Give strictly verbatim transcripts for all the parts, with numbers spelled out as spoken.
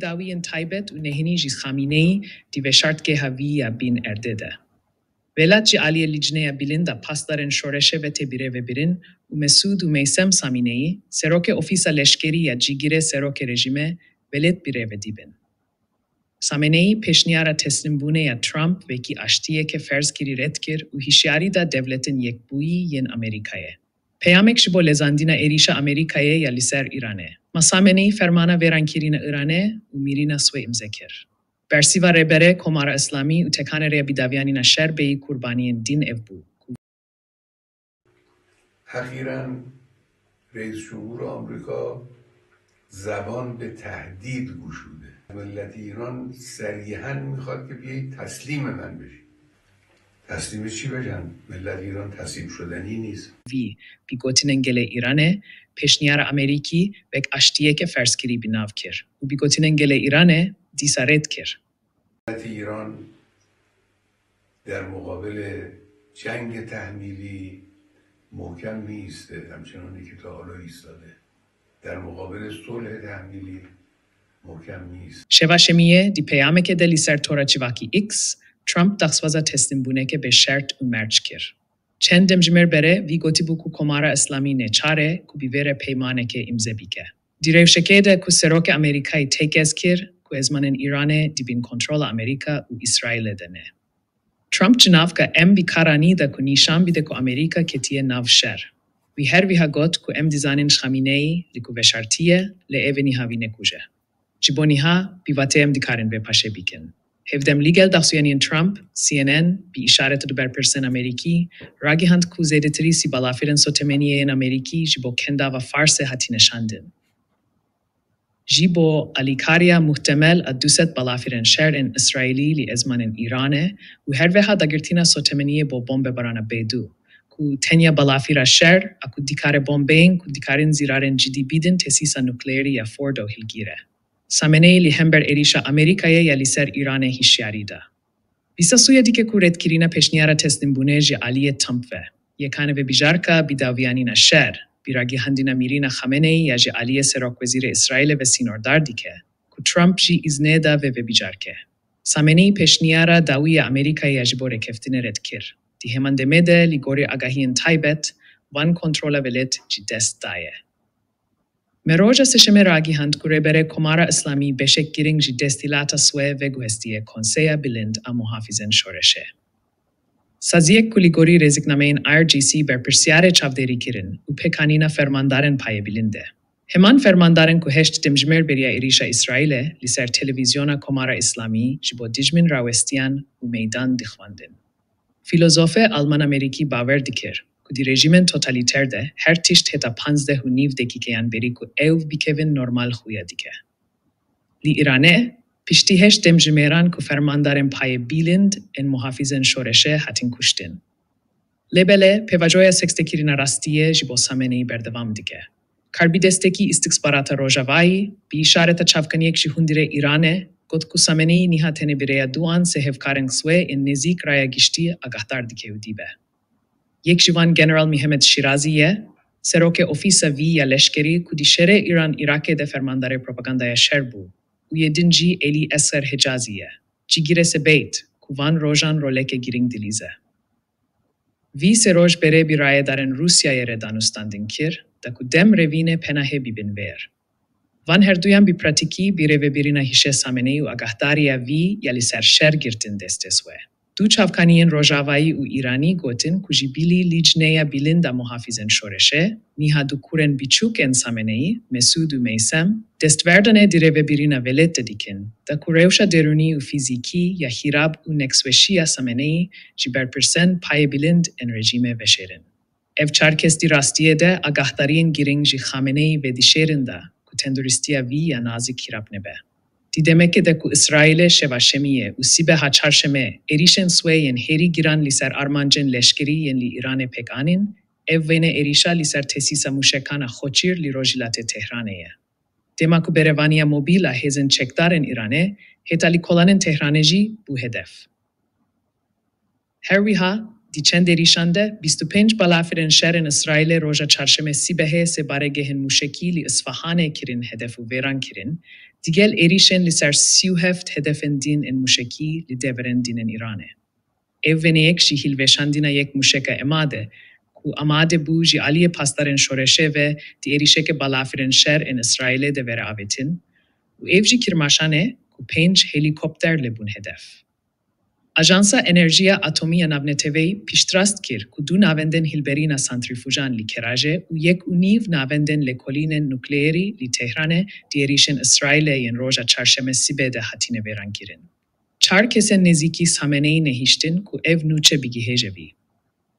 Dawiyên taybet û nehênî jî Xamîneyî di veşartgeha vî ya bîn erdê de. Welat ji aliyê Licneya Bilind a Pasdarên Şoreşê ve tê birêvebirin û Mesûd û Meysem Samîneyî, serokê Ofîsa Leşkerî ya Cîgirê Serokê Rejîme, welêt birêve dibin. Sameneyî pêşniyara teslîmbûnê ya Trump wekî aştiyeke ferzkirî red kir û hişyarî da Dewletên Yekbûyî yên Amerîkayê. Peyamek ji bo lezandina êrîşa Amerîkayê ya li ser Îranê. Ma Sameneyî fermana vêrankirîna Îranê û mîrîna swê îmze kir. Bersiva Rêberê Komara Îslamî û Tekanê Rêya Bidaviyanîna Şer bêyî kurbaniyên din ev bû. اخیرا رئیس جمهور آمریکا زبان به تهدید گشوده. ملت ایران صریحا میخواد که بیایید تسلیم من بشید. تسلیم چی بشن؟ ملت ایران تسلیم شدنی نیست. Vî, bi gotinên gelê Îranê, pêşniyara Amerîkî wek aştiyeke ferzkirî bi nav kir û bi gotinên gelê Îranê dîsa red kir. دولت ایران در مقابل جنگ تحمیلی محکم می‌ایسته، همچنانی که تا حالا ایستاده. در مقابل صلح تحمیلی محکم می‌ایسته. Şeva Şemiyê di peyamekê de li ser tora civakî X, Trump daxwaza teslîmbûneke bê şert û merc kir. Çend demjimêr berê vî gotibû ku Komara Îslamî neçar e ku bi vê re peymanekê îmze bike. Di rewşekê de ku Serokê Amerîkayê têkez kir ku ezmanên Îranê di bin kontrola Amerîka û Îsraîlê de ne. Trump ji nav ka em bi kar anî da ku nîşan bide ku Amerîka ketiye nav şer. Wî her wiha got ku em dizanin Xamîneyî li ku veşartî ye, lê eve niha wî nekuje. Ji bo niha, pîvatê em dikarin vê paşê bikin. Hevdem li gel daxuyaniyên Trump, C N N, bi îşaret li berpirsên Amerîkî, ragihand ku zêdetirî sî balafirên sotemeniyê yên Amerîkî ji bo kendava Farsê hatine şandin. Ji bo alîkariya muhtemel a du sed balafirên şer ên Îsraîlî li ezmanên Îranê û her wiha dagirtina sotemeniyê bo bombebarana bêdû, ku tenya balafira şer a ku dikare bombeyên ku dikarin zirarên cidî bidin tesîsa nukleerî ya Fordo hilgîre. Sameneyî li hember êrîşa Amerîkayê ya li ser Îranê hişyarî da. Dîsa sûye dike ku redkirina pêşniyara teslîmbûnê ji aliyê Trump ve, yekane vebijarka bidaviyanîna şer, bi ragihandina mîrîna Xameneyî ya ji aliyê Serokwezîrê Îsraîlê ve sînordar dike, ku Trump jî îznê da vê vebijarkê. Sameneyî pêşniyara dawî ya Amerîkayê ya ji bo rêkeftinê red kir. Di heman demê de, li gorî agahiyên taybet, van kontrola welêt ji dest daye. Me roja Sêşemê ragihand ku Rêberê Komara Îslamî beşek girîng ji destîlata swê veguhestiye Konseya Bilind a Muhafizên Şoreşê. Saziyek ku li gorî rêziknameyên I R G C berpirsyar e çavdêrî kirin û pêkanîna fermandarên payebilind e. Heman fermandarên ku heşt demjimêr beriya êrîşa Îsraîlê li ser televîzyona Komara Îslamî ji bo dijmin rawestiyan û meydan dixwendin. Fîlozofê Alman-Amerîkî bawer dikir ku di rejîmên totalîter de her tişt heta panzdeh û nîv deqîqeyan berî ku ew bikevin normal xuya dike. Li Îranê, piştî heşt demjimêran ku fermandarên payebilind ên muhafizên şoreşê hatin kuştin. Lê belê, pêvajoya sektekirina rastiyê ji bo Sameneyî berdewam dike. Karbidestekî Îstixbarata Rojavayî, bi îşareta çavkaniyek ji hundirê Îranê, got ku Sameneyî niha tenê bi rêya duan sê hevkarên swê ên nêzîk raya giştî agahdar dike û dibe. Yek ji van General Mihemed Şîrazî ye, serokê ofîsa vî ya leşkerî ku di şerê Îran-Îraqê de fermandarê propagandaya şer bû û yê din jî Elî Esxer Hecazî ye. Cîgirê Sebeit, ku van rojan roleke girîng dilîze. Vî sê roj berê bi rayedarên Rûsyayê re danûstandin kir, da ku dem revîne penahê bibin vêr. Van herduyan bi pratîkî bi rêvebirina hişê Sameneyî û agahdariya vî ya li ser şer girtin destê swê. Du çavkaniyên rojavayî û îranî gotin ku ji bilî Licneya Bilind a Muhafizên Şoreşê, niha du kurên biçûk ên Sameneyî, Mesûd û Meysem, destverdane di rêvebirina welêt de dikin, da ku rewşa derûnî û fîzîkî ya hîrab û neksweşiya Sameneyî ji berpirsên payebilind ên rejîmê veşêrin. Ev çar kes di rastiyê de agahdariyên girîng ji Xameneyî vedişêrin da ku tenduristiya vî ya nazik hîrab nebe. Di demekê de ku Îsraîlê şeva şemiyê û sîbeha çarşemê êrîşên swê yên hêrî giran li ser armancên leşkerî yên li Îranê pêk anîn, ev wêne êrîşa li ser tesîsa mûşekan a Xoçîr li rojhilatê Tehranê ye. Dema ku berevaniya mobîl a hêzên çekdar ên Îranê heta li kolanên Tehranê jî bû hedef. Her wiha, Di çend êrîşan de bîst û pênc balafirên şer ên Îsraîlê roja çarşemê sîbehê sê baregehên mûşekî li Îsfahanê kirin hedef û vêran kirin, digel êrîşên li ser sî û heft hedefên din ên mûşekî li deverên din ên Îranê. Ev wêneyek ji hilweşandina yek mûşeka EMAD e, ku amade bû ji aliyê pasdarên şoreşê ve di êrîşeke balafirên şer ên Îsraîlê de were avêtin û ev jî Kirmaşan e, ku pênc helîkopter lê bûn hedef. Ajansa Enerjiya Atomî ya Navneteweyî piştrast kir ku du navendên hilberîna santrîfujan li Keraje û yek û nîv navendên lêkolînên nukleerî li Tehranê di êrîşên Îsraîlê yên roja çarşemê sîbê de hatine vêrankirin. Çar kesên nêzîkî Sameneyî nehiştin ku ev nûçe bigihêje vî.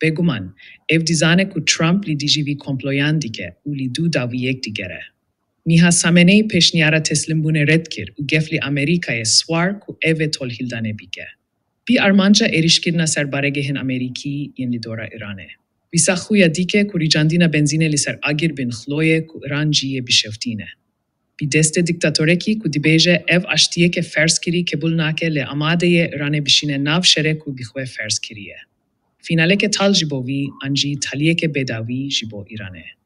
Bêguman, ev dizan e ku Trump li dijî vî komployan dike û li dû dawî yek digere. Niha Sameneyî pêşniyara teslimbûnê red kir û gef li Amerîkayê swar ku ev ê tolhildanê bike. Bi armanca êrîşkirina ser baregehên Amerîkî yên li dora Îranê. Wisa xuya dike ku rîcandina benzînê li ser agir bin xloyê ku Îran jî yê bişeftîne. Bi destê dîktatorekî ku dibêje ev aştiyeke ferzkirî qebûl nake lê amade ye Îranê bişîne nav şerê ku bi xwe ferz kiriye. Fînaleke tal ji bo vî an jî taliyeke bêdawî ji bo Îranê.